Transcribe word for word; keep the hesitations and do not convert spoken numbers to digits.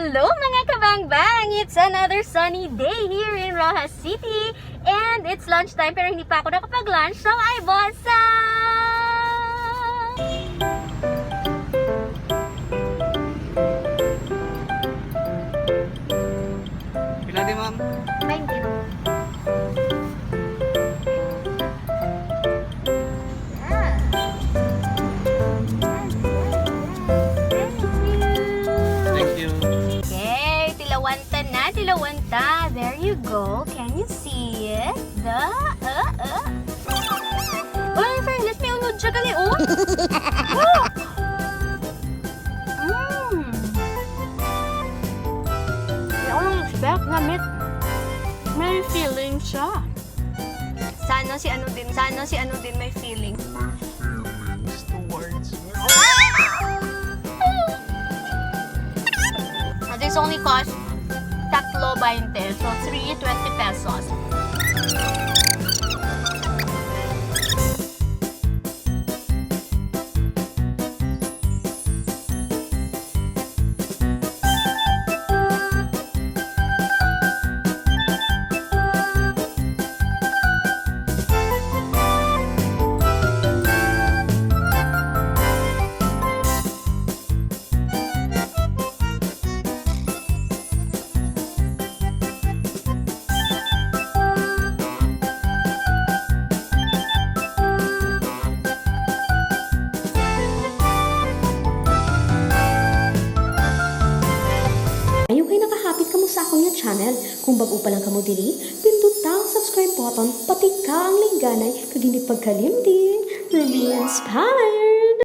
Hello, mga kabangbang! It's another sunny day here in Roxas City. And it's lunchtime, pero hindi pa ako nakapag-lunch, so I bought some! Pila di, ma'am? Twenty. Thank you. Okay, tilawan ta na, tilawan ta. There you go. Can you see it? The, uh, uh. Uy, in fairness, may unod siya gali, oh. Look! Mm. Di ako nag-expect na may, may feeling siya. Sana si ano din, sana si ano din may feeling. Towards. This only cost tatlo bainte. So, three twenty pesos. Ayaw kay nakahapit kamo sa akon nga channel. Kung bag-o pa lang kamo diri, pinduta ang subscribe button, patika ang lingganay, kag hindi pagkalimti, Ruby Inspire!